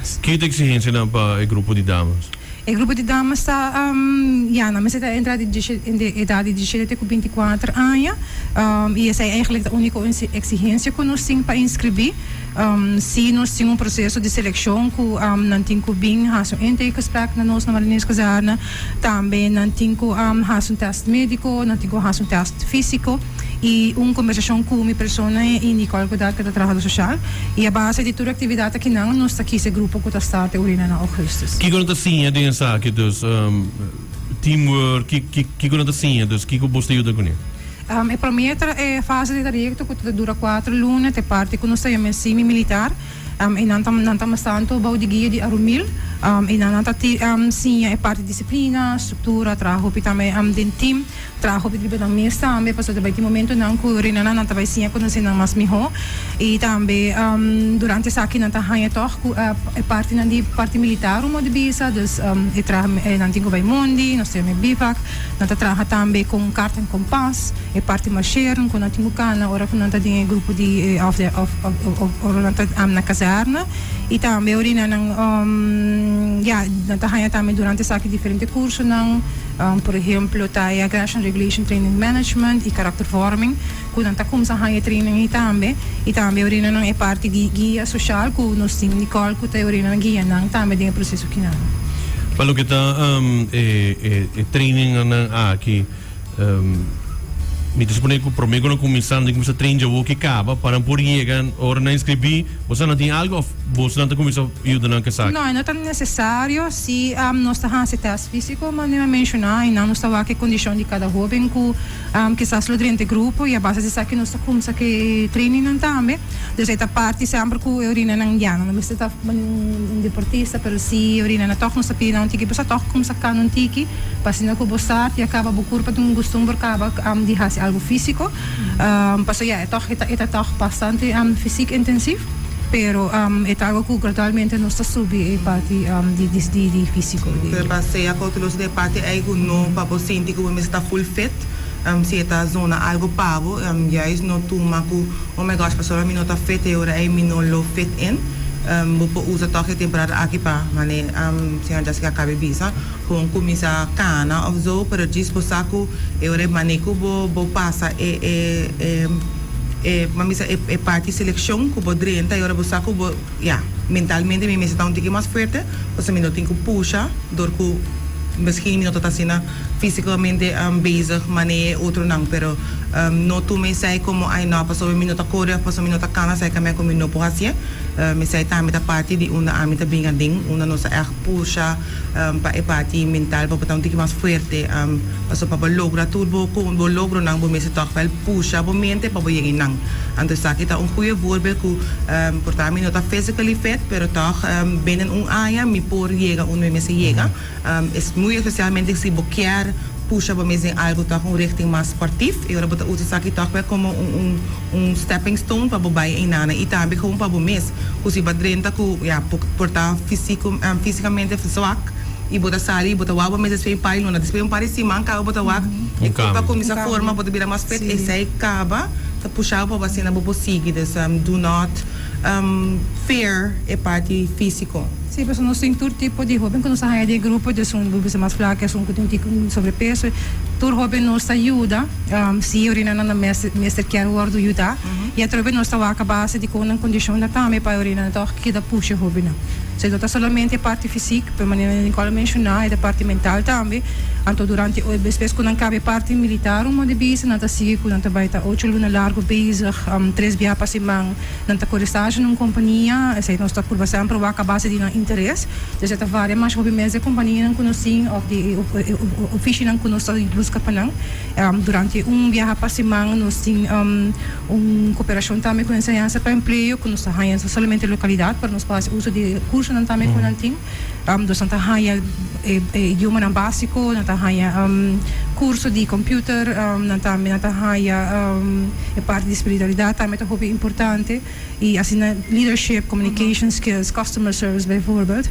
mas. Ki ta exigencianan pa e grupo di damas? E grupo di damas ta, ya, nan mester ta entra di di edad di diesshete te ku binti kuater aña, i esei eigenlijk ta uniko exigencia ku nos tin pa inskribí. Si nos tin un proseso di selekshon ku nan tin ku bin hasi un intakegesprek na nos na Marinierskazerne, tambe nan tin ku hasi un tèst médiko, nan tin ku hasi un tèst físiko i un kombersashon ku mi persona i Nicole Godard ku ta trahadó soshal. I a base di tur aktividat akinan nos ta kisa e grupo ku ta start e urina na ougùstus. Kiko nan ta siña den esaki? Dus teamwork, kiko nan ta siña? Dus kiko bos ta yuda kuné? E promé e fase di trayekto ku ta dura kuater luna ta e parti ku nos ta yama e semi militar. E nan ta nan ta mas tantu bou di guia di Arumil. E nan nan ta siña e parti disiplina, struktura, traha hopi tambe den tim, traha hopi riba nan mes tambe pasobra ta bai tin momentunan ku renanan nan ta bai siña konosé nan mas mihó. I tambe durante esaki nan ta haña tòg ku e partinan di parti militar un modo di bisa, dus e traha nan tin ku bai mondi, nos ta yama e bivak. Nan ta traha tambe kon karta en kompas, e parti marsheren ku nan tin ku kana ora ku nan ta den e grupo di òf de òf ora nan ta na kazèrne. I tambe ora nan ya nan ta haña tambe durante esaki diferente kursonan, por ehemplo ta e Aggression Regulation Training Management i Karaktervorming ku nan ta kumsa haña e training ei tambe. I tambe ora nan e parti di guia soshal ku nos tin Nicole ku ta e ora nan guia nan tambe den e proseso kinan. Pa loke ta e trainingnan aki, mi ta supone ku prome ku nan kuminsá nan tin kuminsá train djawo ki kaba pa nan por yega ora nan inskribí. Boso nan tin algu òf boso nan ta kuminsá yuda nan ku esaki? No, e no ta nesesario. Si nos ta hasi tèst físiko manera mi a menshoná i nan nos ta wak e kondishon di kada hóben ku Kisas lo drenta e grupo y a base di esaki nos ta cumsa cu e trainingnan tambe. Dus e ta parti semper cu e orinanan ya no mester ta un deportista pero si e orinanan toch nos ta pidi nan un tiki bo sa toch cumsa cana un tiki pa asina cu bo start ya caba bo curpa tin un gustumber caba di haci algo fisico. Pasobra ya e toch e ta toch bastante fysiek intensief pero e ta algo cu gradualmente nos ta subi e parti di fisico. Pero pa sea cauteloso den e parti ey cu no pa bo sinti cu bo mester ta full fit. Si e ta zona algo pa bo, juist no tuma cu oh my gosh pasobra mi no ta fit e ora ey mi no lo fit in. Bo por usa toch e temporada aki pa mane señora Jessica a caba e bisa, gewoon cuminsa cana of zo, pero djis bo sa cu e ora ey mane cu bo bo pasa e e e e ban bisa e e parti seleccion cu bo drenta e ora bo sa cu bo ya mentalmente mi mester ta un tiki mas fuerte pasobra mi no tin cu pusha dor cu misschien mi no ta ta asina Físicamente bezig mane e otronan, pero no tuma esei como ay no pasobra mi no ta core of pasobra mi no ta cana esei camia cu mi no por hacié. Esei tambe ta parti di unda ami ta bin aden, unda nos ta echt pusha pa e parti mental pa bo ta un tiki mas fuerte, pasobra pa bo logra tur bo bo logronan bo mester toch wel pusha bo mente pa bo yega einan. Anto esaki ta un goeie voorbeeld cu por ta mi no ta physically fit, pero toch binnen un aña mi por yega unda mi mester yega. Es muy especialmente si bo kier pusha bo mes den algo toch un richting mas sportief y ora bo ta usa esaki toch weer como un un un stepping stone pa bo bay eynana y tambe gewoon pa bo mes cu si bo a drenta cu ya por ta fisico fisicamente zwak y bo ta sali y bo ta wak bo mes despues un par di luna despues un par di siman caba bo ta wak e curpa a cuminsa forma bo ta bira mas fit esey caba ta pusha bo pa bo asina bo por sigui dus do not fear e parti fisico. Sí, pasobra nos tin tur tipo di hoben ku nos ta haña den e grupo, di esun ku bisa mas flak, esun ku tin un tiki sobrepeso. Tur hoben nos ta yuda, si orinanan nan mester kier wòrdu yudá. I atrobe nos ta wak a base di kon nan kondishon ta tambe pa e orinanan tòg keda pusha e hobennan. So e no ta solamente e parti fisik, pero manera Nicole a menshoná e ta parti mental tambe. Anto durante despues ku nan kaba e parti militar un modo di bisa nan ta sigui ku nan ta bai ta ocho luna largu bezig, tres biaha pa siman. Nan ta kore stage na un kompania, esei nos ta purba semper wak a base di nan interes. Dus e ta varia mas hopi mes di e kompanianan ku nos tin òf di e ofishinan ku nos ta buska pa nan. Durante un biaha pa siman nos tin un koperashon tambe ku Enseñansa pa Empleo ku nos ta haña no solamente lokalidat pero nos por hasi uso di e kursonan tambe ku nan tin. Dus nan ta haña e idiomanan básiko, nan ta haña. curso di computer, nan tambe nan ta haya e parti di spiritualidad tambe ta hopi importante y asina leadership, communication skills, customer service bijvoorbeeld.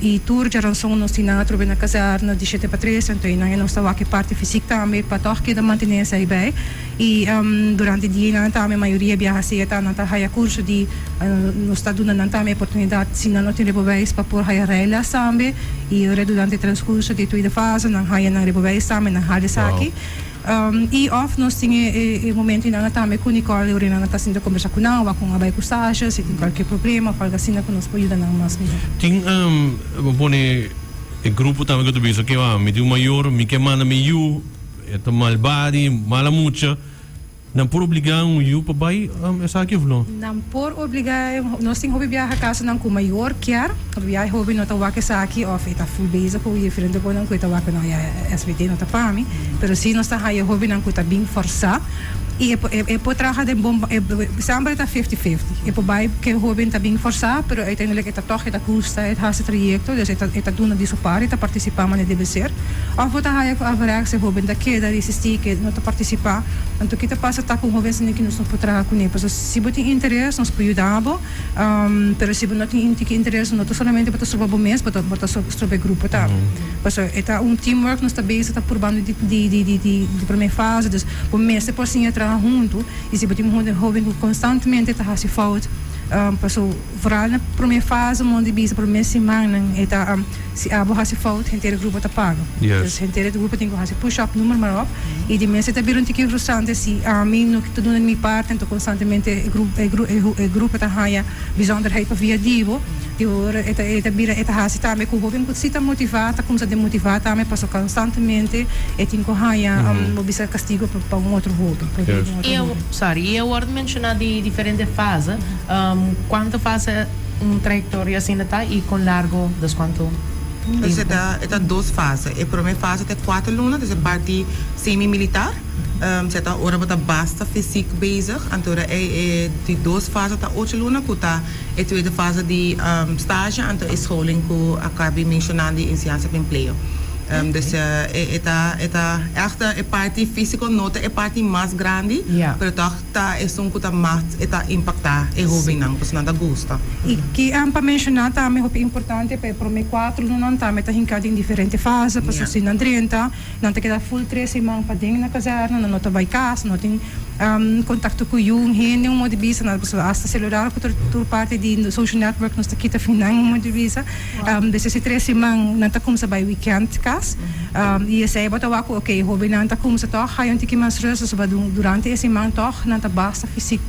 Y tur djaranson nos tin nan atrobe na kazerne di shete pa tres, anto einan e nos ta wak e parti fysiek tambe pa tòg keda mantene esei bij. Y durante dianan tambe mayoria biaha sea ta nan ta haya curso di nos ta duna nan tambe oportunidad si nan no tin rijbewijs pa por haya rijles tambe y ora durante transcurso di e tweede fase nan haya nan rijbewijs tambe nan hala esaki. Y of nos tin e momento nan tambe cu Nicole ora nan ta sinta conversa cu nan wak con a bay cu stage si tin cualkier problema of algo asina cu nos por yuda nan mas miho. Tin bo pone e grupo tambe cu ta bisa ke mi tin un mayor mi ke manda mi yu e ta malbadi mala mucha. Nan por obligá un yu pa bai esaki of no? Nan por obligá, nos tin hopi biaha kasonan ku mayor kier, hopi biaha e hoben no ta wak esaki of e ta full bezig ku diferente konan ku e ta wak no ya SVT no ta pa mi, pero si nos ta haya hobennan ku ta bin forsá i e e por traha den bon semper e ta fifty fifty, e por bai ke hoben ta bin forsá pero uiteindelijk e ta tòg e ta gusta e ta hasi trayekto dus e ta e ta duna di su parti e ta partisipá manera debe ser of bo ta haya ku averechts e hoben ta keda resistí ke no ta partisipá. Anto ki ta pasa ta ku un hoben asina ki nos no por traha kuné. Pasobra si bo tin interes nos por yuda bo, pero si bo no tin tiki interes no ta solamente bo ta stroba bo mes, bo ta bo ta stroba e grupo tambe. Pasobra e ta un teamwork nos ta bezig ta purbando di di di di di prome fase, dus bo mester por siña traha huntu i si bo tin un hoben ku konstantemente ta hasi fout, pasobra vooral na prome fase mondi bisa prome simannan e ta. Si abo hasi fout, henter e grupo ta paga. Dus henter e grupo tin ku hasi push up, noem maar op. I di mes e ta bira un tiki frustrante si ami no ta duna mi parti, anto konstantemente e e grupo ta haña bijzonderheid pa via di bo. Di ora e ta e ta bira e ta hasi tambe ku hopi ku si ta motivá ta kumsa demotivá tambe pasobra konstantemente e tin ku haña bo bisa kastigo pa un otro hopi, pa via di un otro hopi. Sorry, i a wòrdu menshoná di diferente fase. Kuantu fase? Un trayectoria asina ta y con largo dus cuanto tempo? E ta e ta dos fase. E prome fase ta e cuater luna, dus e parti semi militar. Sa ta ora bo ta basta fysiek bezig. Anto ora e e di dos fase ta ocho luna cu ta e tweede fase di stage anto e scholing cu a cabi menciona di enseñansa pa empleo. Dus e ta e ta echt e parti fisico no ta e parti mas grandi, pero toch Ta esun ku ta mas e ta impaktá e hóbennan, pasobra nan ta gusta. I ki pa menshoná tambe hopi importante pa e promé kuater lunanan tambe ta hinká den diferente fase, pasobra si nan drenta nan ta keda ful tres siman paden na kazèrna, nan no ta bai kas, no tin kontakto ku yu, hende un modo di bisa, nan pasobra asta selular ku tur parti di social network nos ta kita fin nan un modo di bisa. Despues di tres siman nan ta kumsa bai wikènt kas. I esei bo ta wak ku oke hobennan ta kumsa tòg haya un tiki mas rust pasobra durante e siman tòg nan ta basta fisik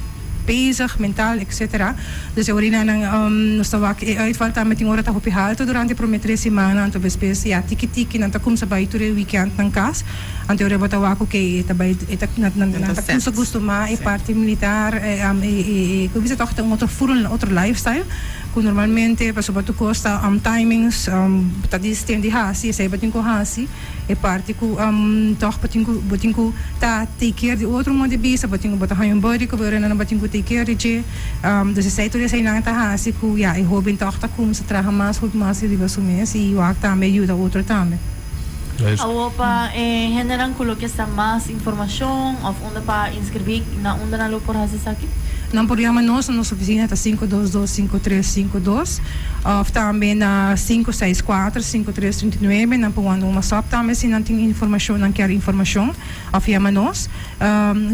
bezig, mental etcetera. Dus e orina nan nos ta wak e uitval tambe tin ora ta hopi haltu durante e prome tres simannan anto despues ya tiki tiki nan ta kumsa bai tur e wikènt nan kas. Anto e ora bo ta wak oke e ta bai e ta nan ta kumsa gustumá e parti militar e ku bisa tòg ta un otro furul un otro lifestyle. Ku normalmente pasobra tur kos ta timings ta di stem di hasi esei bo tin ku hasi e parti ku tòg bo tin ku bo tin ku ta take care di otro modo di bisa bo tin ku bo ta haña un body ku bo renana bo tin ku take care di dje dus esei tur eseinan ta hasi ku ya e hoben tòg ta kumsa traha mas hopi mas riba su mes i wak tambe yuda otro tambe. Awor pa e hendenan ku lo ke sa mas informashon òf unda pa inskribí, na unda nan lo por hasi esaki? Nan por yama nos na nos ofisina ta 522 5352 òf tambe na 564 5339. Nan por wanda un WhatsApp tambe si nan tin informashon, nan kier informashon òf yama nos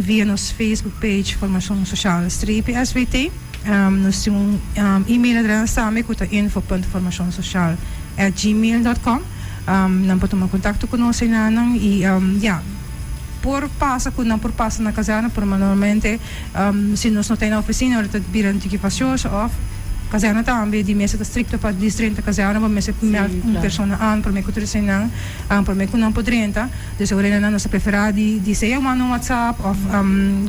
via nos Facebook page Formashon Sosial streepje SVT. Nos tin un email adres tambe ku ta info punt formashonsosial at gmail dot com. Nan por tuma kontakto ku nos enanan i ya por pasa ku nan por pasa na kazèrna pero normalmente si nos no ta na ofisina ora ta bira un tiki fasioso òf kazèrna tambe di mester ta strikto pa dis drenta kazèrna bo mester mèld un persona an promé ku tur eseinan promé ku nan por drenta dus ora enanan nos ta preferá di sea manda un whatsapp òf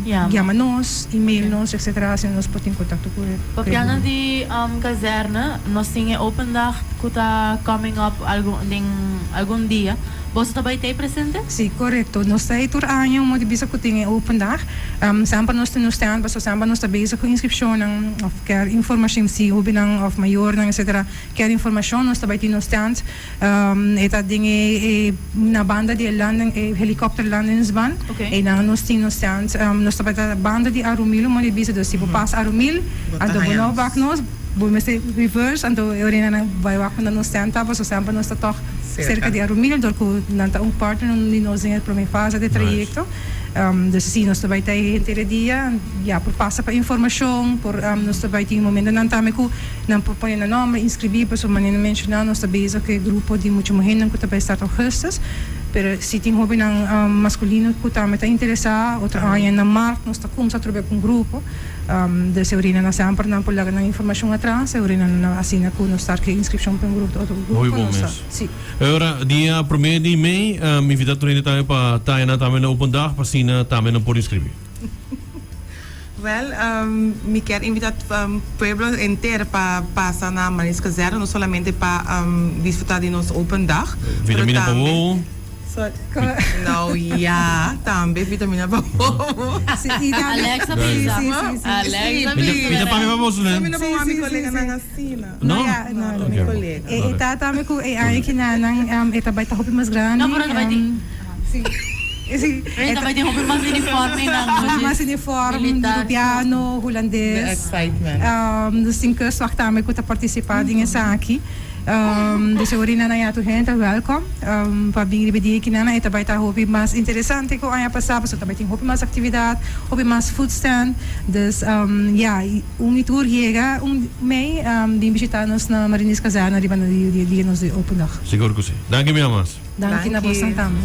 yama nos email nos etcetera asina nos por tin kontakto ku e. Papiando di kazèrna, nos tin e open dag ku ta coming up algun den algun dia. Boso ta bay t'ey presente? Si, korekto. Nos ta ei tur aña un modo di bisa ku tin e open dag. Semper nos tin nos stand pasobra semper nos ta bezig ku inskripshonnan òf kier informashon si hóbennan òf mayornan etcetera kier informashon nos ta bai tin nos stand. E ta den e na banda di e landing e helikòpter landingsbaan. Einan nos tin nos stand. Nos ta bai ta banda di Arumil un modo di bisa dus si bo pasa Arumil anto bo no wak nos bo mester reverse anto e orina nan bai wak unda nos stand ta pasobra semper nos ta tòg Serka di Arumil dor ku nan ta un partner di nos den e prome fase di e trayekto. Dus si nos ta bai ta e henter e dia ya por pasa pa informashon, por nos ta bai tin momentonan tambe ku nan por pone nan nomber, inskribí, pasobra manera nan menshoná nos ta bezig ku e grupo di mucha muhénan ku ta bai start augustus. Pero si tin hóbennan maskulino ku tambe ta interesá, otro aña na mart nos ta kumsa atrobe ku un grupo. Dus e orina nan semper nan por laga nan informacion atras, e orina nan asina cu nos start cu e inscripcion pa un grupo otro grupo Hopi bon nos ta, mes. si. E ora dia prome di mei mi invita tur hende tambe pa ta nan tambe na open dag pa asina tambe nan por inscribi. Wel, mi kier invita pueblo enter pa pasa na Marinskazerne, no solamente pa disfruta di nos open dag, pero Vitamina pa tambe. wowo. Nou ja, tambe vitamina pa wowo. Alexa bisa. Alexa bisa. Mi ta papia pa boso nen. Mi no por wak mi coleganan asina. No? No, mi colega. E ta tambe cu e aña kinanan e ta bay ta hopi mas grandi. No, pero ta bay tin. Si. Si. E ta bay tin hopi mas uniforme nan. Hopi mas uniforme, Rubiano, Hulandes. The excitement. Dus tin kustwacht tambe cu ta participa den esaki. Dus e orina nan ya tur hende ta welkom pa bin riba e dia kinan. E ta bai ta hopi mas interesante ku aña pasá pasobra ta bai tin hopi mas aktividat, hopi mas food stand. Dus ya, un i tur yega un mei bin bishita nos na Mariniers Kazerne riba dia nos di open dag. Sigur ku si. Danki mi amas. Danki na bosnan tambe.